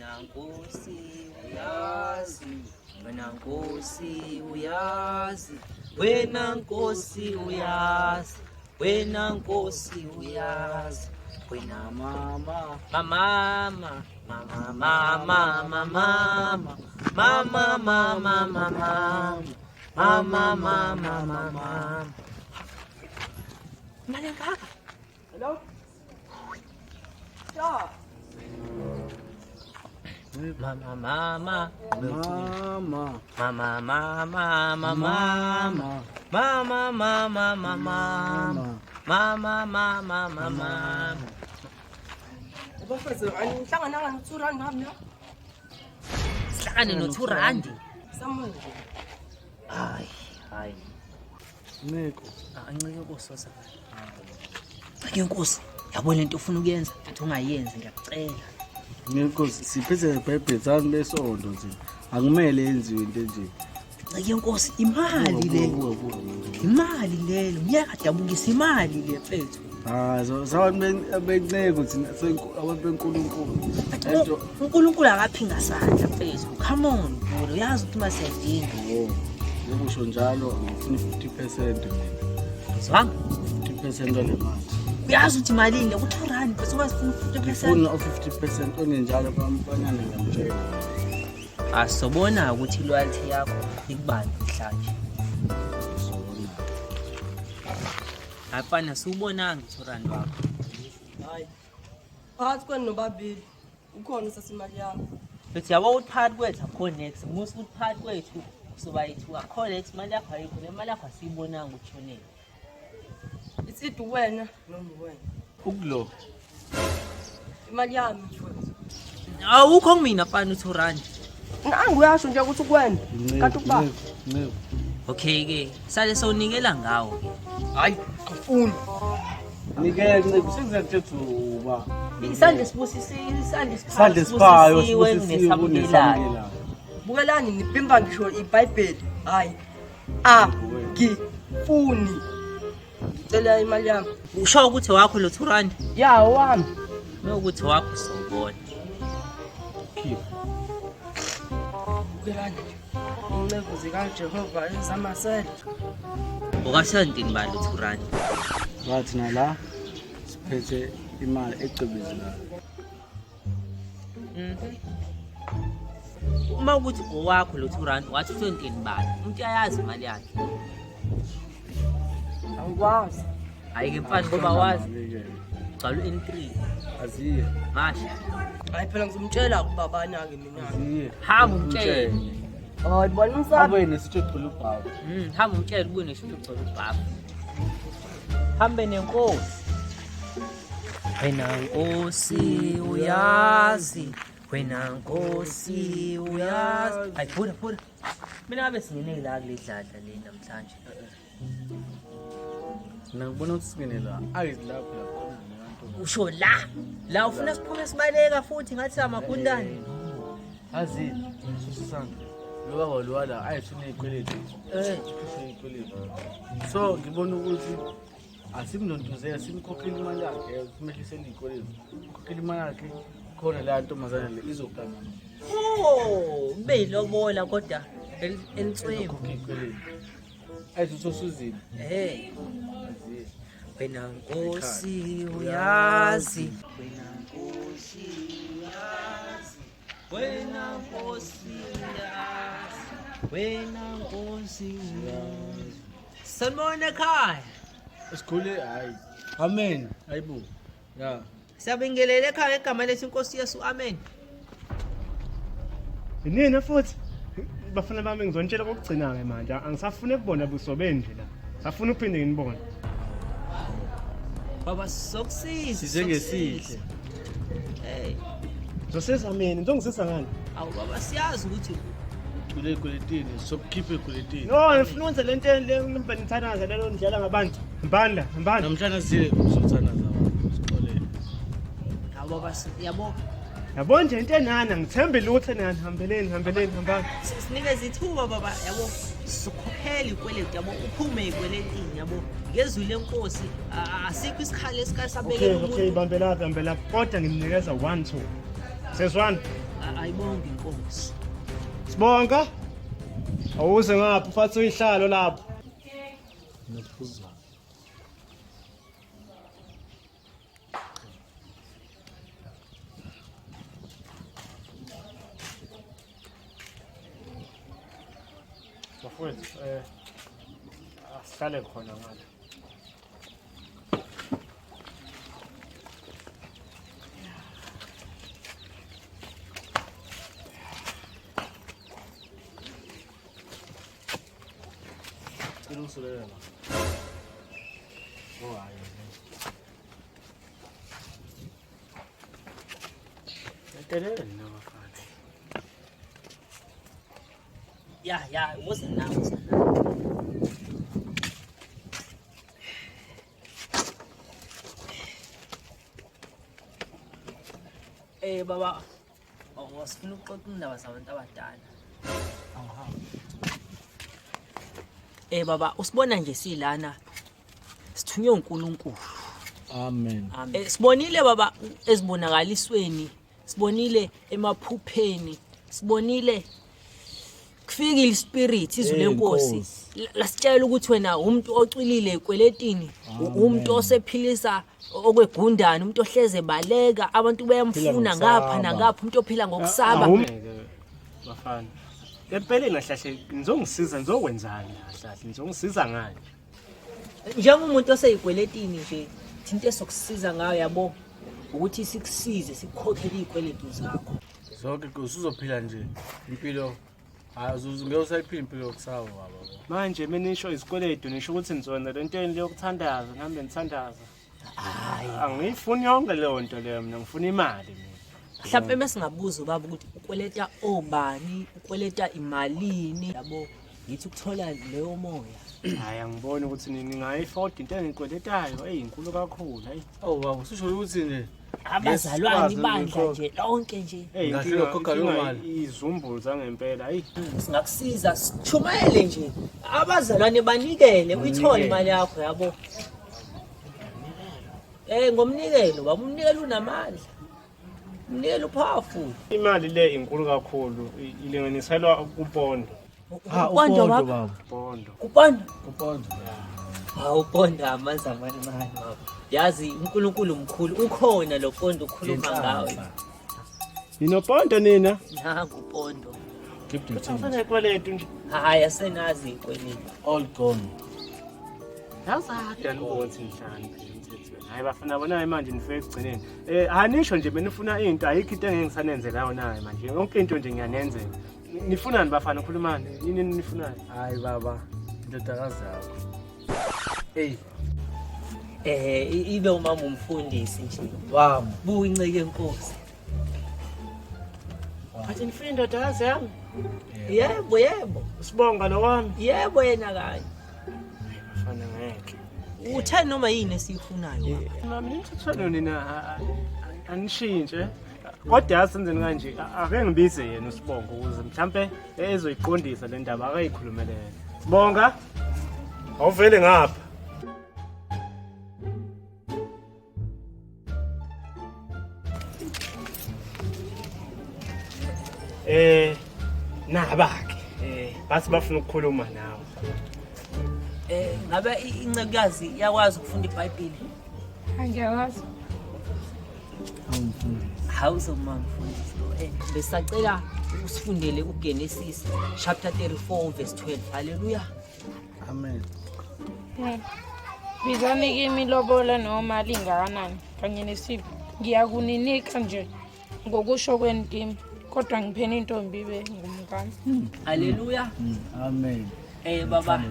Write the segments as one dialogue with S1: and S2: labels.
S1: Wena Nkosi uyazi, wena Nkosi uyazi, wena Nkosi uyazi, wena Nkosi uyazi, wena
S2: Mama.
S1: mama mama mama mama mama mama mama mama mama mama mama. Mali engaka?
S3: Hello? Stop.
S1: Mama mama
S2: Mama.
S1: mama mama mama mama mama mama mama mama mama mama.
S3: Bafethu, anihlangananga no-2 rand nami la?
S1: Sihlangane no-2 rand.
S3: Somewhere.
S1: Hayi, hayi.
S2: Nciko.
S1: Ancike inkosi wasakala. Ncike inkosi. Yabo lento ofuna ukuyenza, athi ungayenzi ngiyakucela.
S2: Nciko, siphethe iBhayibheli sami besonto nje. Akumele yenziwe into enje.
S1: Ncike inkosi, imali le.
S2: Buka, buka, buka.
S1: Imali lelo, ngiyeke adabukisa imali le mfethu.
S2: Hayi, sabantu benceko thina, abantu benkulunkulu. Lento
S1: uNkulunkulu akaphinga sandla mfethu. Come on, bro, uyazi ukuthi masiyadinga.
S2: Oh, njengokusho njalo ngifuna i-50% mina.
S1: Zwanga,
S2: 50% wale mali.
S1: Uyazi ukuthi imalini le ku-2 rand mfethu ungazifuna u-50%.
S2: Ngifuna u-50% ongenjalo kwamfanyana ngiyamtshela.
S1: Asobona ukuthi loyalty yakho ikubani namhlanje.
S2: Sona.
S1: Hayi mfana, siwubonanga u-2 rand wakho.
S3: Hayi. Phakathi kwenu nobabili ukhona usasimali yami.
S1: Futhi yabo ukuthi phakathi kwethu akukho next. Musa ukuthi phakathi kwethu soba yi-two akukho next, imali yakho ayikho, le mali yakho asiyibonanga ukuthi ishonele.
S3: It's either wena noma wena.
S2: Ukulo.
S3: Imali yami mfowethu.
S1: Awukho kumina mfana u-2 rand.
S3: Nangu uyasho nje ukuthi kuwena. Kanti ukuba
S2: Nciko.
S1: Okay ke, sale sowunikela ngawo ke.
S3: Hayi, angifuni.
S2: Nikela Nciko, sengizakuthetha uba.
S1: Isandla sibusisiwe, isandla
S2: Isandla esiphayo
S1: sibusisiwe
S2: sibusisiwe
S1: kunesamukelayo.
S2: kunesamukelayo.
S3: Bukelani nibhimba ngisho iBhayibheli. Hayi. A ngifuni. Ngicela imali yami.
S1: Usho ukuthi wakho lo 2 rand?
S3: Ya wami.
S1: Nokuthi wakho sowubona.
S2: Khipha.
S3: Bukelani nje. Inceku zikaJehova ezamasela.
S1: Ukasantini bani lo 2 rand?
S2: Bathi nala siphethe imali ecebezelayo.
S1: Uma ukuthi owakho lo 2 rand wathi usontini bani? Umuntu uyayazi imali yakhe.
S3: Angikwazi.
S1: Hayi ke mfana ngoba wazi. Gcwala u-N3.
S2: Aziye.
S1: Masha.
S3: Hayi phela ngizomtshela kubabana ke mina.
S2: Aziye.
S1: Hamba umtshele.
S3: Hayi bona umsaba.
S2: Abuye nesitsho egcwele ubhavu.
S1: Hamba umtshele ubuye nesitsho egcwele ubhavu. Hambe nenkosi. Wena Nkosi uyazi, wena Nkosi uyazi. Hayi phula phula. Mina ngabe singene la kule dladla le namhlanje.
S2: Mina ngibona ukuthi singene la. Ayizi lapho la khona leyanto.
S1: Usho la. La ufuna siphume sibaleka futhi ngathi amagundane.
S2: Azini, susisandla. Lo baba lo la ayifuna izikweletu. Izikweletu. So ngibona ukuthi asimnontuzela simkhokhele imali yakhe, simehlisele izikweletu. Khokhele imali yakhe khona la ntombazane le izogana.
S1: Oh, kube yilobola kodwa elitswembu.
S2: Izokhokha izikweletu. Ayithi usuzini.
S1: Eh,
S2: Aziye.
S1: wena Nkosi uyazi. Wena Nkosi uyazi. Wena Nkosi uyazi. Wena Nkosi uyazi. Sanibona ekhaya.
S2: Esikhule hayi. Amen. Hayibo. Ya.
S1: Siyabingelela ekhaya ngegama lethu Inkosi Yesu. Amen.
S4: Yinini futhi? Bafana bami ngizonitshela kokugcina-ke manje. Angisafuni ukubona buso benu nje la. Safuna ukuphinde nginibone.
S1: Baba sokusiza.
S2: Size ngesihle.
S1: Hey,
S4: Ngizosiza mina, nizongisiza ngani?
S1: awu baba siyazi ukuthi
S2: Ugcwele ekweletini, sokukhipha ekweletini.
S4: No, ngifuna ukwenza le nto le nithandaza lelo ndlela ngabantu. Mbanda, mbanda.
S2: Namhlanje sizile kuzothanda zawo. Sixolele.
S1: awu baba yabo
S4: Yabo nje into enana, ngithembe lutho enana. Hambeleni, hambeleni, hambani.
S1: Sinikeze ithuba baba yabo sikhokhele ikweletu yabo uphume ekweletini yabo ngezwi lenkosi asikho isikhali
S4: Okay,
S1: esikasabekela
S4: okay,
S1: umuntu.
S4: bambelaphi, bambelaphi. Kodwa ngimnikeza 1 2. Sezwana.
S1: Ayibonge inkosi.
S4: Sibonga. Awuze ngapha ufathe uyihlalo lapho.
S2: Ngiyaphuza.
S4: Bafowethu, asihlale khona ngale.
S2: Cela ungisulele la. Oh hayi.
S4: Ngiyadelela nina bafana.
S1: Ya ya, woza na, woza na. Baba, wasifuna ukuxoxa indaba zabantu abadala. Baba, usibona nje silana sithunywe uNkulunkulu.
S2: Amen.
S1: Sibonile baba ezibonakalisweni, sibonile emaphupheni, sibonile kufikile ispirit izwi lenkosi lasitshela ukuthi wena umuntu ocwilile ekweletini, umuntu osephilisa okwegundane, umuntu ohleze baleka, abantu bayamfuna ngapha nangapha, umuntu ophila ngokusaba.
S4: Bafana, empeleni kahle nizongisiza, nizokwenzani kahle, nizongisiza ngani?
S1: Njengomuntu oseyikweletini nje, into esokusiza ngayo yabo ukuthi sikusize sikukhokhele iy'kweletu zakho.
S2: Zonke usuzophila nje impilo, hayi ngeke usayiphila impilo yokusaba baba.
S4: Manje mina nisho izikweletu, nisho ukuthi nizona le nto yenu yokuthandaza, nihambe nithandaza.
S1: Hayi.
S4: Angiyifuni yonke leyo nto leyo mina, ngifuna imali mina.
S1: Mhlawumbe mesingabuza ubaba ukuthi ukweleta obani, ukweleta imalini, yabo ngithi ukuthola leyo moya.
S4: Hayi angiboni ukuthi ningayifoda into engikweletayo, eyi inkulu kakhulu, hayi.
S2: Oh baba, usisho ukuthi nje
S1: abazalwane ibandla nje lonke nje.
S4: Eyi
S2: Ngahle
S4: inkinga
S2: ukhokha leyo
S4: inkinga
S2: mali.
S4: izumbulu zangempela, hayi.
S1: Singakusiza sithumayele nje abazalwane banikele uyithole imali yakho yabo. Ngomnikelo baba, umnikelo unamandla. Umnikelo upowerful.
S4: Imali le inkulu kakhulu, ilinganiselwa kupondo.
S1: Upondo baba.
S4: Upondo.
S1: Upondo.
S2: Upondo.
S1: Hawu upondo amanzi amancane baba. Yazi uNkulunkulu mkhulu, ukhona lo pondo ukhuluma ngawe.
S4: Ninopondo nina?
S1: Nangu upondo.
S2: Keep the change.
S4: Asenekweletu nje.
S1: Hayi asenazi ikweletu.
S2: All gone.
S4: Yazi anibona ukuthi nihlani emthethweni. Hayi bafana bonayo manje nifike ekugcineni. Anisho nje benifuna into, ayikho into engeke ngisanenzela yona manje. Yonke into nje ngiyanenzela. Nifunani bafana, khulumani. Yini nifunani?
S2: Hayi baba, indodakazi yakho. Hey.
S1: Ibe umama umfundisi nje.
S2: Wami.
S1: Buka inceke enkosi.
S4: Athi nifuna indodakazi yami?
S1: Yebo, yebo.
S4: Usibonga lo wami?
S1: Yebo yena kanye.
S4: Bafana ngeke.
S1: Uthe noma yini esiyifunayo baba?
S4: Mama nimthethweni nina anishintshe. Kodwa yasenzeni kanje, ake ngibize yena uSibonga ukuze mhlambe ezoyiqondisa le ndaba, akayikhulumelele. Sibonga, awuvele ngapha. Nabakhe. Bathi bafuna ukukhuluma nawe.
S1: Ngabe incekukazi iyakwazi ukufunda iBhayibheli?
S3: Angiyakwazi.
S1: Hawu uzoma mfundisi. Besacela usifundele uGenesis chapter 34 verse 12. Hallelujah.
S2: Amen.
S3: Bizani kimi lobola noma lingakanani kanye nesipho. Ngiyakuninika nje ngokusho kwenu kimi, kodwa ngipheni intombi ibe ngumkami.
S1: Hallelujah.
S2: Amen.
S1: Baba,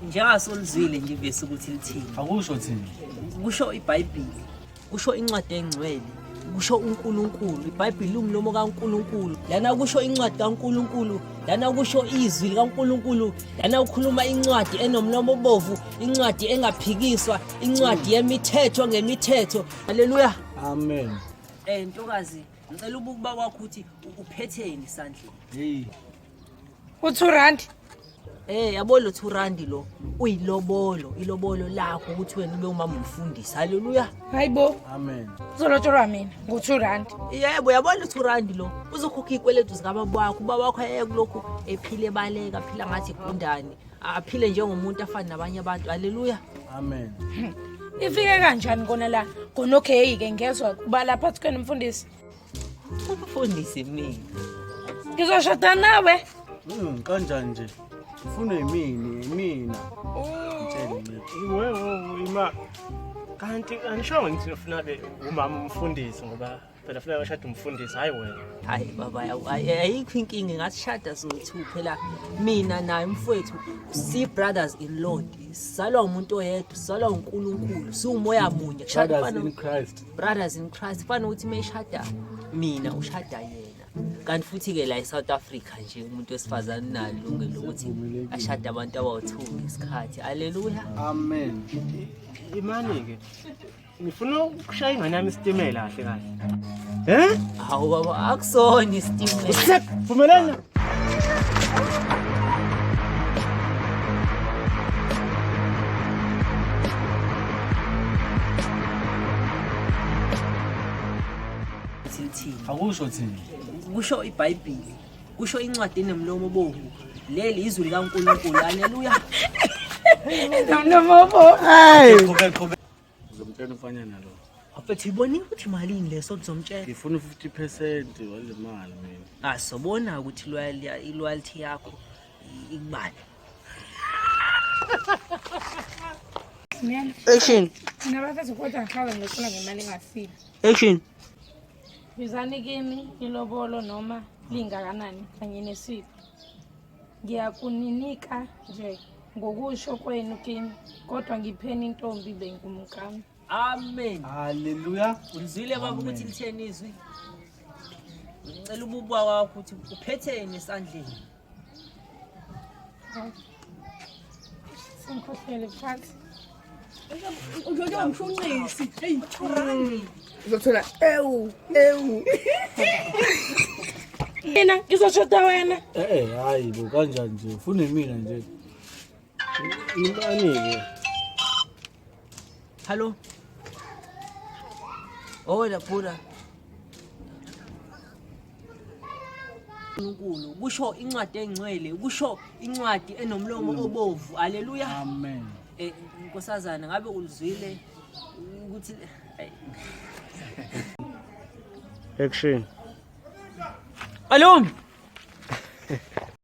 S1: njengasolizwile nje ivesi ukuthi lithini.
S2: Akusho thini?
S1: Kusho iBhayibheli, kusho incwadi engcwele, kusho uNkulunkulu. iBhayibheli lumlomo kaNkulunkulu. Lana kusho incwadi kaNkulunkulu, lana kusho izwi likaNkulunkulu, lana ukhuluma incwadi enomlomo obovu, incwadi engaphikiswa, incwadi yemithetho ngemithetho. Hallelujah.
S2: Amen.
S1: Ntokazi, ngicela ukuba kwakho ukuthi uphetheni esandleni.
S2: Hey.
S3: U2 rand.
S1: Eh yabo lo 2 rand lo uyilobolo, ilobolo lakho ukuthi wena ube umama umfundisi. Haleluya.
S3: Hayibo.
S2: Amen.
S3: Uzolotsholwa mina ngo-2 rand.
S1: Yebo yabo lo 2 rand lo uzokhokha izikweletu zikababa wakho. Ubaba wakho ayeke kulokhu ephile baleka, aphila ngathi igundane. Aphile njengomuntu afane nabanye abantu. Haleluya.
S2: Amen.
S3: Ifike kanjani kona la? Gonokheyi ke ngezwa kuba lapha phakathi mfundisi.
S1: Umfundisi mina.
S3: Ngizoshada nawe.
S2: Kanjani nje? Ufuna yimini, yimina. Ngitshele nje.
S4: Wewe ima kanti anishongo ngithi ufuna be umama umfundisi ngoba phela funeka ushade umfundisi hayi wena.
S1: Hayi baba ayikho inkinga ngasishada so-two phela mina naye mfowethu si brothers in Lord. Sizalwa umuntu oyedwa, sizalwa uNkulunkulu, siwumoya munye. Kushada
S2: Brothers
S1: kufana
S2: in Christ.
S1: brothers in Christ kufana ukuthi meshada mina ushada yena. Kanti futhi-ke la e-South Africa nje umuntu wesifazane unalo ilungelo lokuthi ashade abantu abawu-two ngesikhathi. Haleluya.
S2: Amen.
S4: Imani-ke ngifuna ukushaya ingane yami isitimela kahle kahle. Eh?
S1: Hawu baba akusona isitimela.
S4: Step, vumelana.
S1: Lithini?
S2: Akusho thini.
S1: Kusho iBhayibheli. Kusho incwadi enemlomo obovu. Leli izwi likaNkulunkulu. Haleluya.
S3: Nomlomo obovu.
S2: Qhubeka qhubeka. Uzomtshela umfanyana lo.
S1: Mfethu ibonile ukuthi malini leso kuzomtshela.
S2: Ngifuna u-50% wale mali mina.
S1: Asobona ukuthi loyalty yakho ikubani.
S5: Action.
S3: Mina bafethu kodwa ngihlala ngicela ngemali engasile.
S5: Action.
S3: Bizani kimi ilobolo noma lingakanani kanye nesipho. Ngiyakuninika nje ngokusho kwenu kimi, kodwa ngipheni intombi bengumkami.
S1: Amen.
S2: Hallelujah.
S1: Ulizwile baba ukuthi litheni izwi? Ngicela ububwa wakho ukuthi uphetheni esandleni.
S3: Sengikhohlele phansi.
S5: Uzothola Uzothola ewu ewu.
S3: Mina ngizoshada wena.
S2: Eh eh hayi bo kanjani nje ufuna imina nje.
S4: Imani-ke.
S1: Hallo. Hola Buddha. uNkulunkulu kusho incwadi engcwele kusho incwadi enomlomo obovu. Haleluya.
S2: Amen.
S1: Eh nkosazana ngabe ulizwile ukuthi
S4: Action.
S1: Alum.